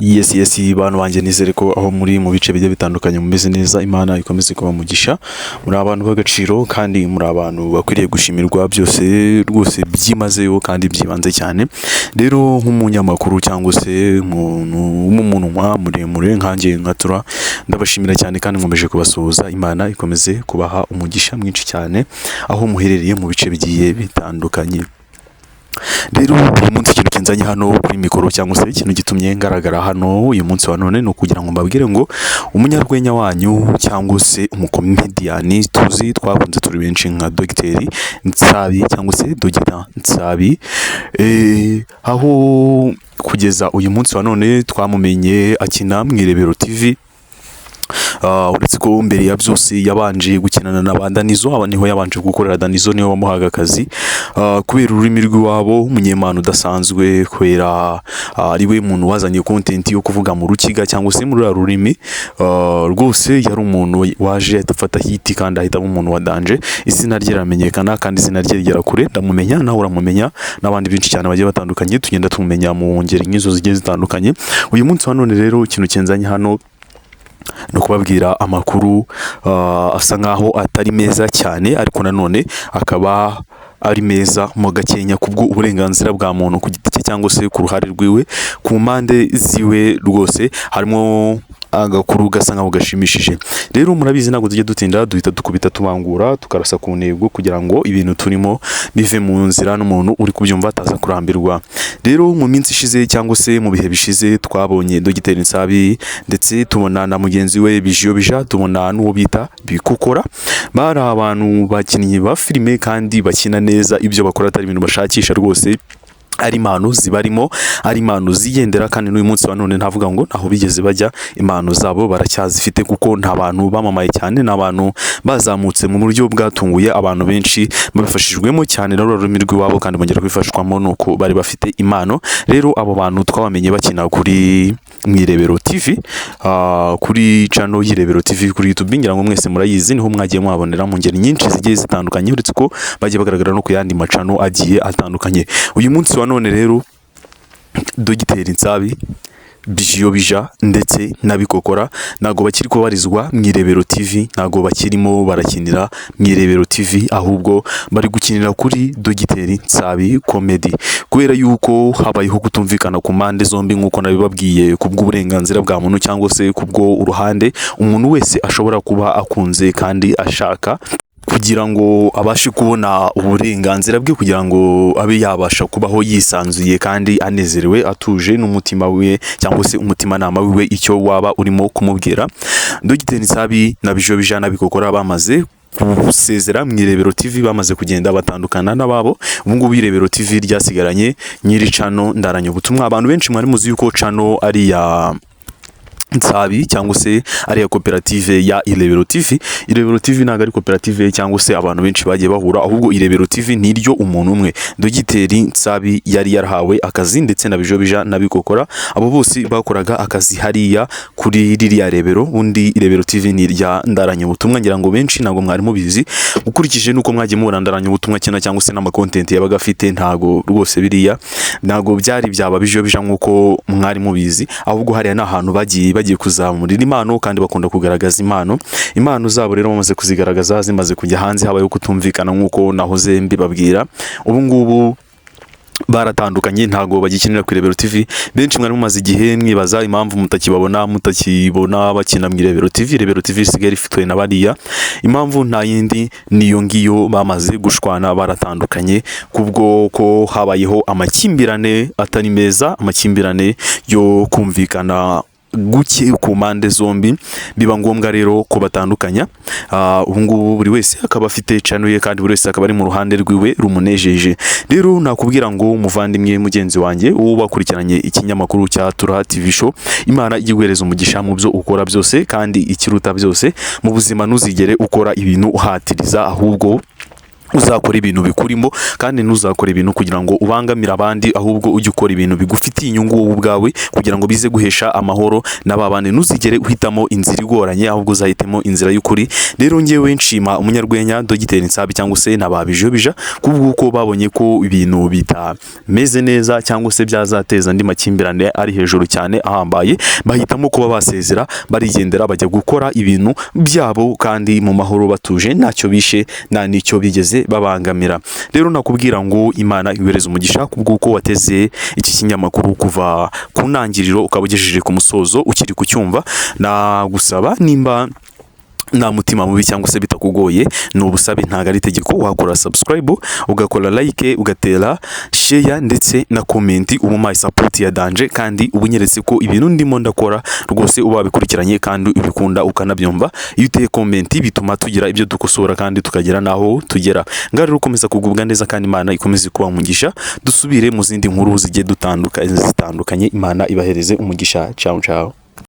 Yes, bantu banjye, nizere ko aho muri mu bice bigiye bitandukanye mumeze neza. Imana ikomeze kuba mugisha. Muri abantu b'agaciro kandi muri abantu bakwiriye gushimirwa byose rwose byimazeyo kandi byibanze cyane. Rero nk'umunyamakuru cyangwa se umuntu w'umunwa muremure nkanjye nkatura, ndabashimira cyane kandi nkomeje kubasuhuza. Imana ikomeze kubaha umugisha mwinshi cyane aho muherereye mu bice bigiye bitandukanye. Rero uyu munsi ikintu kinzanye hano kuri mikoro, cyangwa se ikintu gitumye ngaragara hano uyu munsi wa none, ni ukugira ngo mbabwire ngo umunyarwenya wanyu cyangwa se umukomediyani tuzi twakunze turi benshi nka Dogiteri Nsabi cyangwa se Dogita Nsabi, aho kugeza uyu munsi wa none twamumenye akina mu Irebero TV. Uretse ko mbere ya byose yabanje gukinana na ba Danizo, aba niho yabanje gukorera. Danizo niwe wamuhaga akazi kubera ururimi rw'iwabo, umunyempano udasanzwe, kubera ari we muntu wazanye content yo kuvuga mu Rukiga cyangwa se muri ruriya rurimi. Rwose yari umuntu waje ahita afata hit kandi ahitamo umuntu wa danger. Izina rye riramenyekana kandi izina rye rigera kure. Ndamumenya, nawe uramumenya, n'abandi benshi cyane bagiye batandukanye tugenda tumumenya mu ngeri nk'izo zigiye zitandukanye. Uyu munsi wa none rero ikintu kinzanye hano ni ukubabwira amakuru asa nkaho atari meza cyane, ariko nanone akaba ari meza mu gakenya kubwo uburenganzira bwa muntu ku giti cye cyangwa se ku ruhare rwiwe, ku mpande ziwe. Rwose harimo agakuru gasa nkaho gashimishije. Rero murabizi, ntabwo tujya dutinda, duhita dukubita tubangura, tukarasa ku ntego kugira ngo ibintu turimo bive mu nzira n'umuntu uri kubyumva ataza kurambirwa. Rero mu minsi ishize cyangwa se mu bihe bishize twabonye Dogiteri Nsabi, ndetse tubona na mugenzi we Bijiyobija, tubona n'uwo bita Bikukora. Bari abantu bakinnyi ba filime kandi bakina neza. Ibyo bakora atari ibintu bashakisha rwose, ari impano zibarimo, ari impano zigendera. Kandi n'uyu munsi wa none ntavuga ngo ntaho bigeze bajya, impano zabo baracyazifite, kuko nta bantu bamamaye cyane, ni abantu bazamutse mu buryo bwatunguye abantu benshi, babifashijwemo cyane na ruriya rurimi rw'iwabo kandi bongera kubifashwamo nuko bari bafite impano. Rero abo bantu twabamenye bakina kuri Mwirebero TV, kuri channel y'Irebero TV kuri YouTube. Ngira ngo mwese murayizi, niho mwagiye muhabonera mu ngeri nyinshi zigiye zitandukanye, uretse ko bagiye bagaragara no ku yandi macano agiye atandukanye. Uyu munsi wa none rero Dogiteri Nsabi, Bijiyobija ndetse na Bikokora ntabwo bakiri kubarizwa mu Irebero TV, ntabwo bakirimo barakinira mu Irebero TV, ahubwo bari gukinira kuri Dogiteri Nsabi Comedy, kubera yuko habayeho kutumvikana ku mpande zombi nk'uko nabibabwiye, kubw'uburenganzira bwa muntu cyangwa se kubwo uruhande umuntu wese ashobora kuba akunze kandi ashaka kugira ngo abashe kubona uburenganzira bwe, kugira ngo abe yabasha kubaho yisanzuye kandi anezerewe, atuje n'umutima we cyangwa se umutimanama wiwe icyo waba urimo kumubwira. Dogiteri Nsabi na Bijiyobija na Bikokora bamaze gusezera mu Irebero TV, bamaze kugenda batandukana n'ababo. Ubu ngubu Irebero TV ryasigaranye nyiri channel Ndaranye Ubutumwa. Abantu benshi mwari muzi yuko channel ari iya Nsabi cyangwa se ari iya koperative ya Irebero TV. Irebero TV ntabwo ari koperative cyangwa se abantu benshi bagiye bahura, ahubwo Irebero TV ni iryo umuntu umwe, Dogiteri Nsabi, yari yarahawe akazi, ndetse na Bijiyobija na Bikokora. Abo bose bakoraga akazi hariya kuri ririya rebero. Undi Irebero TV ni irya Ndaranye Ubutumwa. Ngira ngo benshi ntabwo mwari mubizi. Ukurikije nuko mwagiye mubona Ndaranye Ubutumwa kina cyangwa se n'ama content yabaga afite, ntago rwose biriya ntago byari byaba Bijiyobija nkuko mwari mubizi, ahubwo hariya ni ahantu bagiye kuzamurira impano kandi bakunda kugaragaza impano. Impano zabo rero bamaze kuzigaragaza, zimaze kujya hanze, habayeho kutumvikana nk'uko nahoze mbibabwira. Ubu ngubu baratandukanye, ntago bagikinira ku Irebero TV. Benshi mwari mumaze igihe mwibaza impamvu mutakibona bakina mu Irebero TV. Irebero TV isigaye rifitwe na bariya. Impamvu nta yindi, niyo ngiyo, bamaze gushwana, baratandukanye kubwo ko habayeho amakimbirane atari meza, amakimbirane yo kumvikana guke ku mpande zombi, biba ngombwa rero ko batandukanya. Ubu ngubu buri wese akaba afite channel ye kandi buri wese akaba ari mu ruhande rwiwe rumunejeje. Rero nakubwira ngo umuvandimwe mugenzi wanjye, wowe wakurikiranye ikinyamakuru cya Turaha TV Show, Imana ijye iguhereza umugisha mu byo ukora byose, kandi ikiruta byose mu buzima, ntuzigere ukora ibintu uhatiriza, ahubwo Uzakora ibintu bikurimo kandi ntuzakora ibintu kugira ngo ubangamire abandi, ahubwo ujye ukora ibintu bigufitiye inyungu wowe ubwawe kugira ngo bize guhesha amahoro na ba bandi. Ntuzigere uhitamo inzira igoranye, ahubwo uzahitemo inzira y'ukuri. Rero ngewe nshima umunyarwenya Dogiteri Nsabi cyangwa se na ba Bijobija kubw'uko babonye ko ibintu bitameze neza cyangwa se byazateza andi makimbirane ari hejuru cyane ahambaye, bahitamo kuba basezera, barigendera, bajya gukora ibintu byabo kandi mu mahoro, batuje, ntacyo bishe, nta n'icyo bigeze babangamira. Rero nakubwira ngo Imana iguhereze umugisha kubw'uko wateze iki kinyamakuru kuva ku ntangiriro ukaba ugejeje ku musozo ukiri kucyumva. Nagusaba, nimba nta mutima mubi cyangwa se bitakugoye, ni ubusabe, ntabwo ari itegeko, wakora subscribe, ugakora like, ugatera share ndetse na comment. Uba umpaye support ya danger kandi uba unyeretse ko ibintu ndimo ndakora rwose uba wabikurikiranye kandi ubikunda ukanabyumva. Iyo uteye comment bituma tugira ibyo dukosora kandi tukagera n'aho tugera. Ngaho rero ukomeza kugubwa neza kandi Imana ikomeze kuba umugisha. Dusubire mu zindi nkuru zigiye zitandukanye. Imana ibahereze umugisha. Ciao ciao.